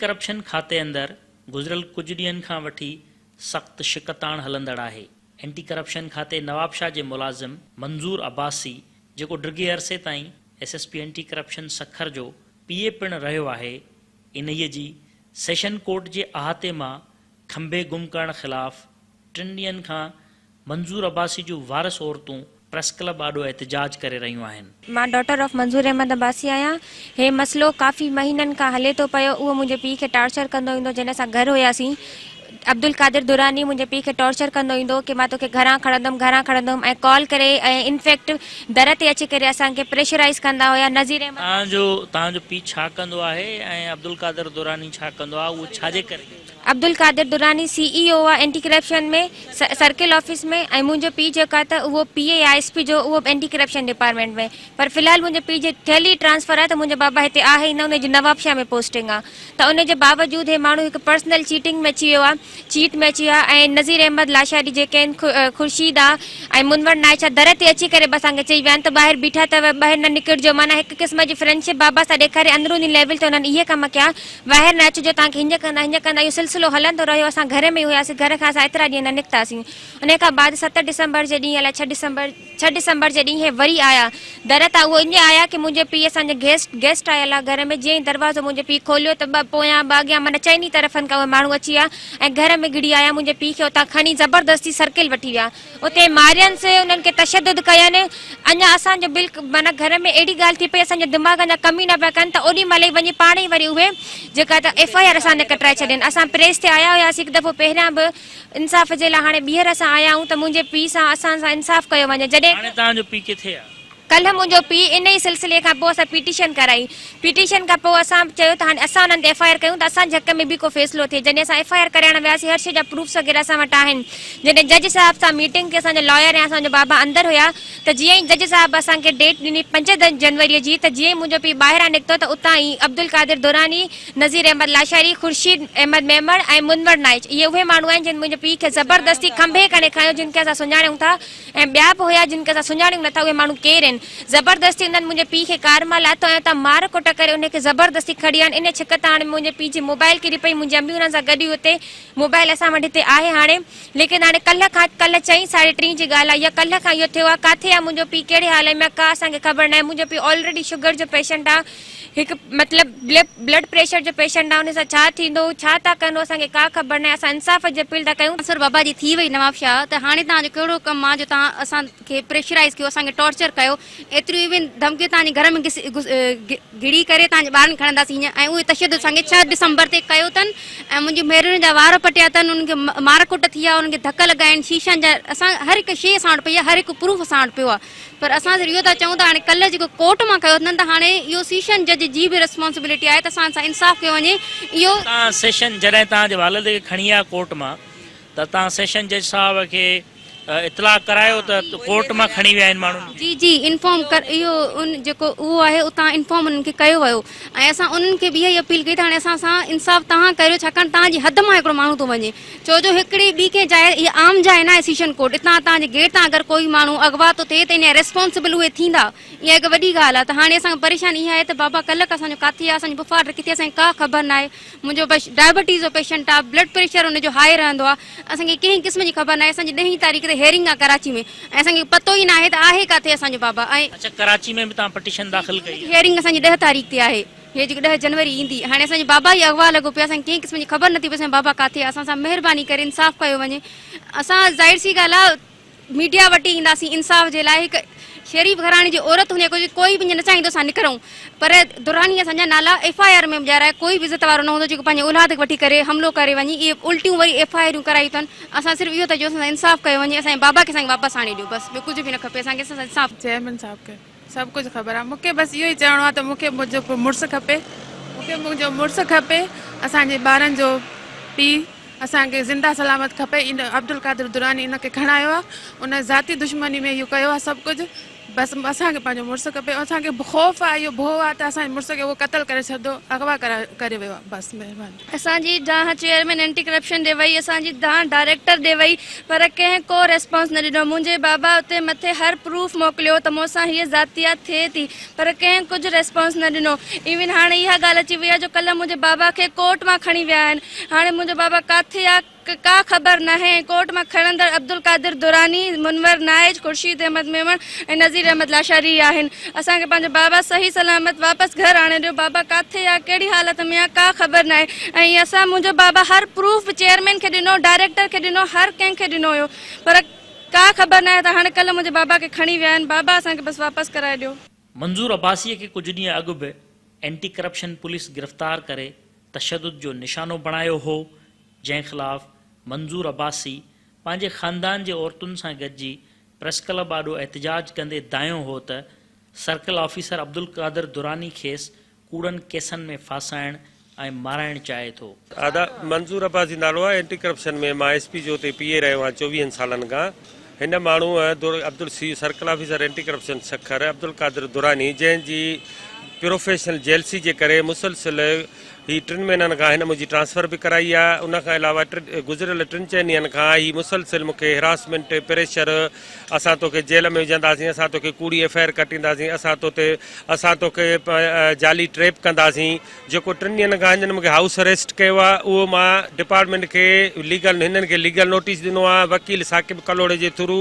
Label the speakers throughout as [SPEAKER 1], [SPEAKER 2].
[SPEAKER 1] Corruption کاتي اندر گذريل ڪجهه ڏينهن کان وٺي سخت شڪتاڻ هلندڙ آهي. اينٽي ڪرپشن کاتي نوابشاهه جي ملازم منظور عباسي جيڪو ڊگهي عرصي تائين S S P anti corruption Sukkur جو پي اي پڻ رهيو آهي انهيء جي سيشن ڪورٽ جي احاطي مان کنڀي گم ڪرڻ خلاف ٽن ڏينهن کان منظور عباسي جون وارث عورتون پريس ڪلب آڏو احتجاج ڪري رهيون آهن.
[SPEAKER 2] مان ڊاٽر آف منظور احمد عباسي آهيان. هي مسئلو ڪافي مهينن کان هلي ٿو پيو. اهو منهنجي پيء کي ٽارچر ڪندو ايندو جڏهن اسان گهر هياسين. عبدالقادر دراني منهنجي پيء کي ٽارچر ڪندو ايندو هو ڪي مان توکي گهران کڻندم گهران کڻندم ۽ ڪال ڪري ۽ انفيڪٽ در تي اچي ڪري اسان کي پريشرائيز ڪندا هيا. نذير احمد.
[SPEAKER 1] توهان جو توهان جو پيء ڇا ڪندو آهي ۽ عبدالقادر دراني ڇا ڪندو آهي اهو ڇا جي ڪري؟
[SPEAKER 2] عبدالقادر دراني سي اي او آ اينٽي ڪرپشن ۾ سرڪل آفيس ۾ ۽ منهنجو پيء جيڪو آ ته اهو P A I S P جو اهو به اينٽي ڪرپشن ڊپارٽمينٽ ۾ پر في الحال منهنجي پيء جي ٿيل ئي ٽرانسفر آ ته منهنجو بابا هتي آهي ئي نه ان جي نوابشاهه ۾ پوسٽنگ آ ته ان جي باوجود هي ماڻهو هڪ پرسنل چيٽنگ ۾ اچي ويو آ چيٽ ۾ اچي ويو آ ۽ نذير احمد لاشاري جيڪي آهن خورشيد آ ۽ منور نائچ آ در تي اچي ڪري به اسان کي چئي ويا آهن ته ٻاهر بيٺا اٿو ٻاهر نه نڪرجو معنيٰ هڪ قسم جي فرينڊشپ بابا سان ڏيکاري اندروني ليول تي انهن اهي ڪم ڪيا ٻاهر نه اچجو توهان کي هينئن ڪندا هينئن ڪندا اهو سلسلو هلندو رهيو اسان گهر ۾ ئي هياسين گهر کان اسان ايترا ڏينهن نه نڪتاسين انهي کان بعد ست ڊسمبر جي ڏينهن الائي ڇهه ڊسمبر ڇهه ڊسمبر جي ڏينهن هي وري آيا در تان اهو ائين آيا ڪي منهنجو پيء اسان جا گيسٽ گيسٽ آيل ها گهر ۾ جيئن ئي دروازو منهنجي پيء کوليو ته ٻه پويان ٻه اڳيان معنيٰ چئني طرفن کان اهي ماڻهو اچي ويا ۽ گهر ۾ گهڙي آيا منهنجي پيء کي اتان کڻي زبردستي سرڪل وٺي ويا اتي مارينس، انهن کي تشدد ڪين، اڃا اسان جو بلڪ معنيٰ گهر ۾ اهڙي ڳالهه ٿي پئي اسان جا دماغ اڃا ڪم ئي نه پيا ڪن ته اوڏي مهل ئي وڃي پاڻ ئي وري اهي جيڪا ته ايف I R اسان تي ڪٽرائي ڇڏين. اسان پريس تي آيا هياسين هڪ دفعو پهريان به انصاف جي لاء هاڻي ٻيهر اسان آيا آهيون ته منهنجي پيء سان اسان سان انصاف ڪيو وڃي جڏهن
[SPEAKER 1] هاڻي توهان جو پيء ڪٿي آهي؟
[SPEAKER 2] ڪلهه منهنجو پيء انهي سلسلي کان پوء اسان پيٽيشن ڪرائي. پيٽيشن کان پوء اسان چيو ته هاڻي اسان انهن تي ايف I R ڪيون ته اسان جي حق ۾ به ڪو فيصلو ٿئي. جڏهن اسان ايف I R ڪرائڻ وياسين هر شيء جا پروفس وغيره اسان وٽ آهن. جڏهن جج صاحب سان ميٽنگ ٿي اسان جو لائر ۽ اسان جو بابا اندر هيا ته جيئن ئي جج صاحب اسان کي ڊيٽ ڏني پنج جنوري جي ته جيئن ئي منهنجو پيء ٻاهران نڪتو ته اتان ئي عبدالقادر دراني، نذير احمد لاشاري، خورشيد احمد ميمڻ ۽ منور نائچ اهي اهي ماڻهو آهن جن منهنجي پيء کي زبردستي کنڀي ڪري کنيو جن کي اسان سڃاڻيون ٿا. ۽ ٻيا به هيا جن کي اسان سڃاڻيون نٿا اهي ماڻهو ڪير آهن. زبردستي انهن منهنجي پيء کي ڪار مان لاٿو ۽ اتان مار ڪٽ ڪري انهي کي زبردستي کڻي آيا. انهي ڇڪ تاڻ ۾ منهنجي پيء جي موبائل ڪري پئي. منهنجي امي انهن سان گڏ هئي اتي. موبائل اسان وٽ هتي آهي هاڻي. ليڪن هاڻي ڪلهه کان ڪلهه چئين ساڍي ٽين جي ڳالهه آهي اها ڪلهه کان اهو ٿيو آهي. ڪاٿي آهي منهنجو پيء ڪهڙي حال ۾ آهي ڪا اسان کي خبر ناهي. منهنجو پيء آلريڊي شگر جو پيشنٽ آهي. هڪ مطلب بلڊ پريشر جو پيشنٽ آهي ان سان ڇا ٿيندو ڇا ٿا ڪن اسان کي ڪا خبر ناهي اسان انصاف جي اپيل ٿا ڪيون.
[SPEAKER 3] ٽرانسفر بابا جي ٿي وئي نواب شاهه ته هاڻي توهان جو ڪهڙو ڪم آ جو توهان اسان کي پريشرائيز ڪيو اسان کي ٽارچر ڪيو ايتريون ايون ڌمڪيون توهان جي گهر ۾ گهڙي ڪري توهان جي ٻارن کڻنداسين هيئن ۽ اهي تشدد اسان کي ڇهه ڊسمبر تي ڪيو اٿن ۽ منهنجي ڀينرن جا وار پٽيا اٿن انهن کي مار ڪٽ ٿي آ انهن کي ڌڪ لڳا آهن شيشن جا اسان هر هڪ شي اسان وٽ پئي آ هر هڪ پروف اسان وٽ پيو آ پر اسان صرف اهو ٿا چئون ته هاڻي ڪلهه جيڪو ڪورٽ مان ڪيو اٿن ته هاڻي اهو سيشن جج جي به ريسپانسبلٽي آهي ته اسان سان انصاف ڪيو وڃي اهو.
[SPEAKER 1] توهان سيشن جڏهن توهان جي والد کي کڻي آيا ڪورٽ مان ته توهان سيشن جج صاحب کي اطلاع ڪرايو ته ڪورٽ مان کڻي ويا آهن ماڻهن کي.
[SPEAKER 3] جي جي انفارم ڪر اهو ان جيڪو اهو آهي اتان انفارم انهن کي ڪيو ويو ۽ اسان انهن کي به اها ئي اپيل ڪئي ته هاڻي اسان سان انصاف توهان ڪريو ڇاڪاڻ توهان جي حد مان هڪڙو ماڻهو ٿو وڃي ڇو جو هڪڙي ٻي ڪنهن جاء هيء عام جاء ناهي سيشن ڪورٽ اتان توهان جي گيٽ تان اگر ڪوئي ماڻهو اغوا ٿو ٿئي ته ان جا ريسپانسبل اهي ٿيندا اها هڪ وڏي ڳالهه آهي ته هاڻي اسان کي پريشاني اها آهي ته بابا ڪلڪ اسان جو ڪاٿي آهي اسان جو پڦاٽ ڪٿي اسان کي ڪا خبر ناهي منهنجو بس ڊائبٽيز جو پيشنٽ آهي بلڊ پريشر ان جو هاء رهندو آهي اسان کي ڪنهن قسم جي خبر ناهي اسان جي ڏهين تاريخ تي هيئرنگ آهي ڪراچي ۾ ۽ اسان کي پتو ئي ناهي ته آهي ڪاٿي اسان جو بابا ۽
[SPEAKER 1] اڇا ڪراچي ۾ به توهان پٽيشن داخل ڪئي آهي.
[SPEAKER 3] هيئرنگ اسان جي ڏهه تاريخ تي آهي. هي جيڪو ڏهه جنوري ايندي هاڻي اسان جو بابا ئي اغوا لڳو پيو اسان کي ڪنهن قسم جي خبر نٿي پئي اسان جو بابا ڪاٿي آهي اسان سان مهرباني ڪري انصاف ڪيو وڃي اسان ظاهر سي ڳالهه آهي ميڊيا وٽ ئي اينداسين انصاف جي لاء هڪ شريف گهراڻي جي عورت هوندي ڪوئي ڪوئي به نه چاهيندو اسان نڪرون پر دراني اسان جا نالا ايف I R ۾ ڄارائي ڪوئي به عزت وارو نه هوندو جيڪو پنهنجي اولاد کي وٺي ڪري حملو ڪري وڃي اهي الٽيون وري ايف I آريون ڪرايون اٿن اسان صرف اهو ٿا چئون اسان سان انصاف ڪيو وڃي اسان جي بابا کي اسان کي واپس آڻي ڏيو بس ٻيو ڪجهه به نه کپي اسان کي اسان سان انصاف
[SPEAKER 4] چيئرمين صاحب کي سڀ ڪجهه خبر آ مونکي بس اهو ئي چوڻو آ ته مونکي منهنجو مڙس کپي مونکي منهنجو مڙس کپي اسان جي ٻارن جو پيء اسان کي زنده سلامت کپي ان عبدالقادر دراني ان کي کڻايو آ ان ذاتي دشمني ۾ اهو ڪيو آ سڀ ڪجهه. بس اسان کي پنهنجو مڙس کپي اسان کي خوف آ اهو ڀؤ آ ته اسان جي مڙس کي اهو قتل ڪري ڇڏندو اغوا ڪري ويو آ بس مهرباني.
[SPEAKER 3] اسان جي دانهن چيئرمين اينٽي ڪرپشن ڏي وئي اسان جي دانهن ڊائريڪٽر ڏي وئي پر ڪنهن ڪو ريسپانس نه ڏنو منهنجي بابا اتي مٿي هر پروف موڪليو ته مونسان هيء ذاتيات ٿئي ٿي پر ڪنهن ڪجهه ريسپانس نه ڏنو ايون هاڻي اها ڳالهه اچي وئي آهي جو ڪلهه منهنجي بابا کي ڪورٽ مان کڻي ويا آهن هاڻي منهنجو بابا ڪاٿي آ ڪا خبر ناهي ۽ ڪورٽ مان کڻندڙ عبدالقادر دراني، منور نائچ، خورشيد احمد ميمڻ ۽ نذير احمد لاشاري ئي آهن. اسان کي پنهنجو بابا صحيح سلامت واپس گهر آڻي ڏيو. بابا ڪاٿي آ، ڪهڙي حالت ۾ آ، ڪا خبر ناهي ۽ اسان منهنجو بابا هر پروف به چيئرمين کي ڏنو، ڊائريڪٽر کي ڏنو، هر ڪنهن کي ڏنو هيو پر ڪا خبر ناهي ته هاڻي ڪلهه منهنجي بابا کي کڻي ويا آهن. بابا اسان کي بس واپس ڪرائي ڏيو.
[SPEAKER 1] منظور عباسيء کي ڪجهه ڏينهن اڳ به اينٽي ڪرپشن پوليس گرفتار ڪري تشدد جو نشانو بڻايو هو، جنهن خلاف منظور عباسي پنهنجي خاندان جي عورتن سان گڏجي پريس ڪلب آڏو احتجاج ڪندي دانهيو هو ته سرڪل آفيسر عبدالقادر دراني کيس ڪوڙن ڪيسن ۾ ڦاسائڻ ۽ مارائڻ چاهي ٿو.
[SPEAKER 5] ادا منظور عباسي نالو آهي اينٽي ڪرپشن ۾ مان ايس پي جو اتي پي اي رهيو آهيان چوويهن سالن کان هن ماڻهوء Abdul C circle officer anti corruption Sukkur Abdul Qadir Durrani جنهن جي پروفيشنل جيلسي جي ڪري مسلسل هي ٽن مهينن کان هن منهنجي ٽرانسفر به ڪرائي آهي ان کان علاوه گذريل ٽن چئن ڏينهن کان هي مسلسل مون کي هراسمينٽ پريشر اسان توکي جيل ۾ وجهنداسين اسان توکي ڪوڙي ايف I R ڪٽينداسين اسان توتي اسان توکي جعلي ٽريپ ڪنداسين جيڪو ٽن ڏينهن کان هنن مون کي هائوس اريسٽ ڪيو آهي اهو مان ڊپارٽمينٽ کي ليگل هنن کي ليگل نوٽيس ڏنو آهي وڪيل ثاقب ڪلهوڙي جي ٿرو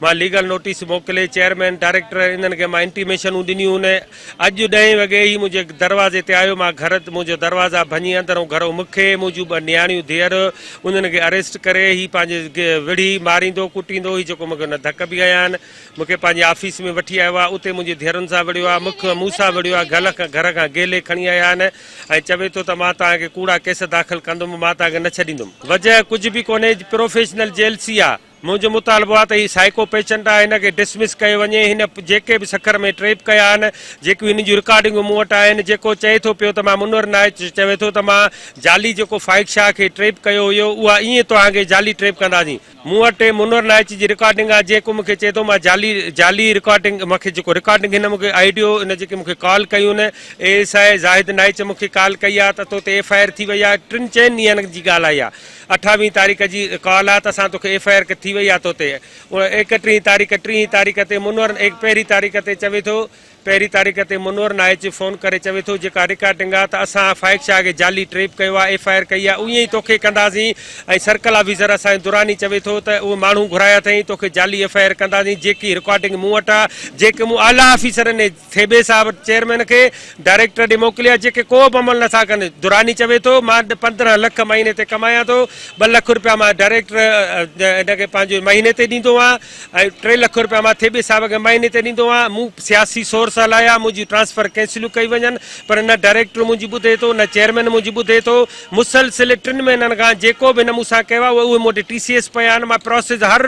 [SPEAKER 5] مان ليگل نوٽيس موڪلي چيئرمين ڊائريڪٽر انهن کي مان انٽيميشنون ڏنيون آهن اڄ ڏهين وڳي هي منهنجي دروازي تي آيو مان گهر منهنجو دروازا ڀڃي اندرون گهرو مون کي منهنجون ٻه نياڻيون ڌيئر انهن کي اريسٽ ڪري هي پنهنجي وڙهي ماريندو ڪٽيندو هي جيڪو مون کي هن ڌڪ به هنيا آهن مون کي پنهنجي آفيس ۾ وٺي آيو آهي اتي منهنجي ڌيئرن سان وڙهيو آهي مون کي مون سان وڙهيو آهي گهر کان گهر کان گيلي کڻي آيا آهن ۽ چوي ٿو ته مان توهان کي ڪوڙا ڪيس داخل ڪندم مان توهان کي نه ڇڏيندم وجهه ڪجهه به ڪونهي پروفيشنل جيلسي آهي منهنجو مطالبو آهي ته هي سائيڪو پيشنٽ آهي هن کي ڊسمس ڪيو وڃي هن جيڪي به سکر ۾ ٽريپ ڪيا آهن جيڪيون هن جون رڪارڊنگون مون وٽ آهن جيڪو چئي ٿو پيو ته مان منور نائچ چوي ٿو ته مان جعلي جيڪو فائق شاهه کي ٽريپ ڪيو هيو اها ائين توهان کي جعلي ٽريپ ڪنداسين مون وٽ منور نائچ جي رڪارڊنگ آهي جيڪو مون کي چئي ٿو مان جعلي جعلي رڪارڊنگ مون کي جيڪو رڪارڊنگ هن مون کي آڊيو هن جيڪي مون کي ڪال ڪيون A S I Zahid Naich مون کي ڪال ڪئي آهي ته تو تي ايف I R ٿي وئي آهي ٽن چئن ڏينهن جي ڳالهه آهي اها اٺاويهين تاريخ جي ڪال آ ته اسان توکي ايف I R ٿي وئي آ توتي ايڪٽيهين تاريخ ٽيهين تاريخ تي منور پهرين تاريخ تي چوي ٿو پهرين تاريخ تي منور نائچ فون ڪري چوي ٿو جيڪا رڪارڊنگ آ ته اسان فائق شاهه کي جعلي ٽريپ ڪيو آ ايف I R ڪئي آ ائين ئي توکي ڪنداسين ۽ سرڪل آفيسر اسان جو دراني چوي ٿو ته اهي ماڻهو گهرايا اٿئي توکي جعلي ايف I R ڪنداسين جيڪي رڪارڊنگ مون وٽ آ جيڪي مون اعليٰ آفيسرن ٿيٻي صاحب چيئرمين کي ڊائريڪٽر ڏي موڪليا جيڪي ڪو به عمل نٿا ڪن دراني چوي ٿو مان 15 لک مهيني تي ڪمايان ٿو 2 لک روپيا مان ڊائريڪٽر هن کي پنهنجو مهيني تي ڏيندو آهيان ۽ 3 لک روپيا مان ٿيٻي صاحب کي مهيني تي ڏيندو آهيان مون سياسي سورس هلايا منهنجي ٽرانسفر ڪينسلون ڪئي وڃن پر نه ڊائريڪٽر منهنجي ٻڌي ٿو نه چيئرمين منهنجي ٻڌي ٿو مسلسل ٽن مهينن کان جيڪو به هن مون سان ڪيو آهي اهي مون وٽ ٽي سي ايس پيا آهن مان پراسيس هر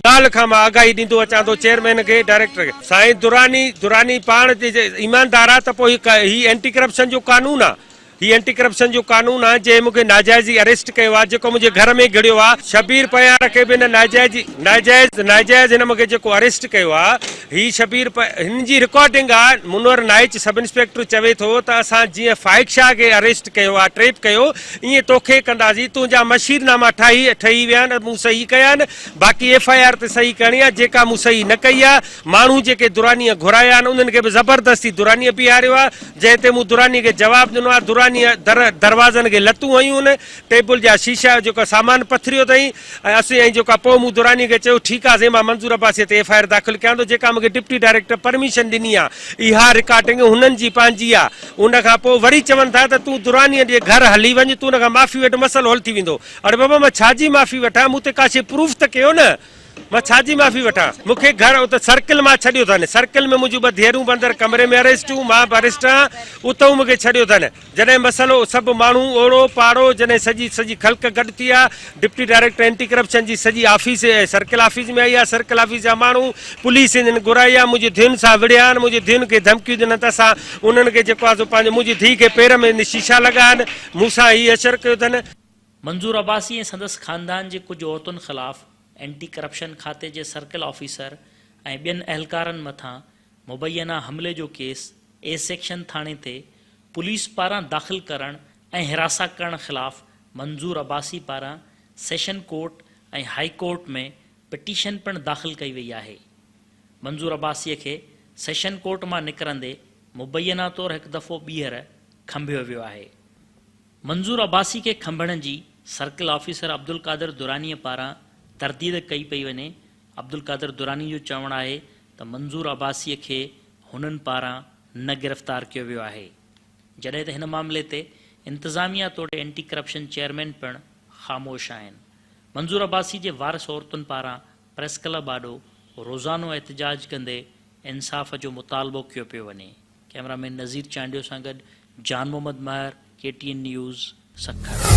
[SPEAKER 5] ڳالهه کان مان آگاهي ڏيندو اچان ٿو چيئرمين کي ڊائريڪٽر کي. سائين دراني دراني پاڻ ايماندار آ ته پوء هي اينٽي ڪرپشن جو قانون آ هي اينٽي ڪرپشن جو قانون آ جنهن مون کي ناجائزي اريسٽ ڪيو آ جيڪو منهنجي گهر ۾ گهڙيو آ شبير پنهيار کي به هن ناجائزي ناجائز ناجائز هن مون کي جيڪو اريسٽ ڪيو آ هي شبير هن جي رڪارڊنگ آ منور نائچ سب انسپيڪٽر چوي ٿو ته اسان جيئن فائق شاهه کي اريسٽ ڪيو آ ٽريپ ڪيو ائين توکي ڪنداسين تنهنجا مشير ناما ٺاهي ٺهي ويا آهن مون صحيح ڪيا آهن باقي ايف I R تي صحيح ڪرڻي آهي جيڪا مون صحيح نه ڪئي آهي ماڻهو جيڪي درانيء گهرايا آهن انهن کي به زبردستي درانيء بيهاريو آهي جنهن تي مون درانيء کي جواب ڏنو آهي درانيء در دروازن کي لتون هنيون آهن ٽيبل جا شيشا جيڪو سامان پٿريو اٿئين ۽ اسين ۽ جيڪا پوء مون درانيء کي چيو ٺيڪ آهي سائين مان منظور عباسيء تي ايف I R داخل ڪيان ٿو جيڪا مون کي ڊپٽي ڊائريڪٽر پرميشن ڏني آهي اها رڪارڊنگ هنن جي پنهنجي آهي ان کان پوء وري چون ٿا ته تون درانيء جي گهر هلي وڃ تون ان کان معافي وٺ مسئلو حل ٿي ويندو اڙي بابا مان ڇا جي معافي وٺان مون تي ڪا شيء پروف ته ڪيو نه مان ڇا جي معافي وٺان مون کي گهر ات سرڪل مان ڇڏيو اٿن سرڪل ۾ منهنجون ٻه ڌيئرون به اندر ڪمري ۾ اريسٽ هيون مان به اريسٽ آهيان اتئون مون کي ڇڏيو اٿن جڏهن مسئلو سڀ ماڻهو اوڙو پاڙو جڏهن سڄي سڄي خلق گڏ ٿي آ ڊپٽي ڊائريڪٽر اينٽي ڪرپشن جي سڄي آفيس سرڪل آفيس ۾ آئي آ سرڪل آفيس جا ماڻهو پوليس هنن گهرائي آ منهنجي ڌيئن سان وڙهيا آهن منهنجي ڌيئن کي ڌمڪيون ڏنن ته اسان انهن کي جيڪو آ سو پنهنجو منهنجي ڌيء کي پير ۾ شيشا لڳا آهن مون سان هي حشر ڪيو اٿن.
[SPEAKER 1] منظور عباسي ۽ سندس خاندان جي ڪجهه عورتن خلاف اينٽي ڪرپشن کاتي جي سرڪل آفيسر ۽ ٻين اهلڪارن مٿان مبينا حملي جو ڪيس اي سيڪشن ٿاڻي تي پوليس پاران داخل ڪرڻ ۽ هراسان ڪرڻ خلاف منظور عباسي پاران session court ۽ high court ۾ petition پڻ داخل ڪئي وئي آهي. منظور عباسي کي سيشن ڪورٽ مان نڪرندي مبينا طور هڪ دفعو ٻيهر کنڀيو ويو آهي. منظور عباسي کي کنڀڻ جي سرڪل آفيسر عبدالقادر درانيء پاران ترديد ڪئي پئي وڃي. عبدالقادر دراني جو چوڻ آهي ته منظور عباسيء کي هنن پاران نه گرفتار ڪيو ويو آهي. جڏهن ته هن معاملي تي انتظاميا توڙي اينٽي ڪرپشن چيئرمين پڻ خاموش آهن. منظور عباسي جي وارث عورتن پاران پريس ڪلب آڏو روزانو احتجاج ڪندي انصاف جو مطالبو ڪيو پيو وڃي. ڪئميرا مين نذير چانڊيو سان گڏ Jan Muhammad Mehar, K T N news, Sukkur.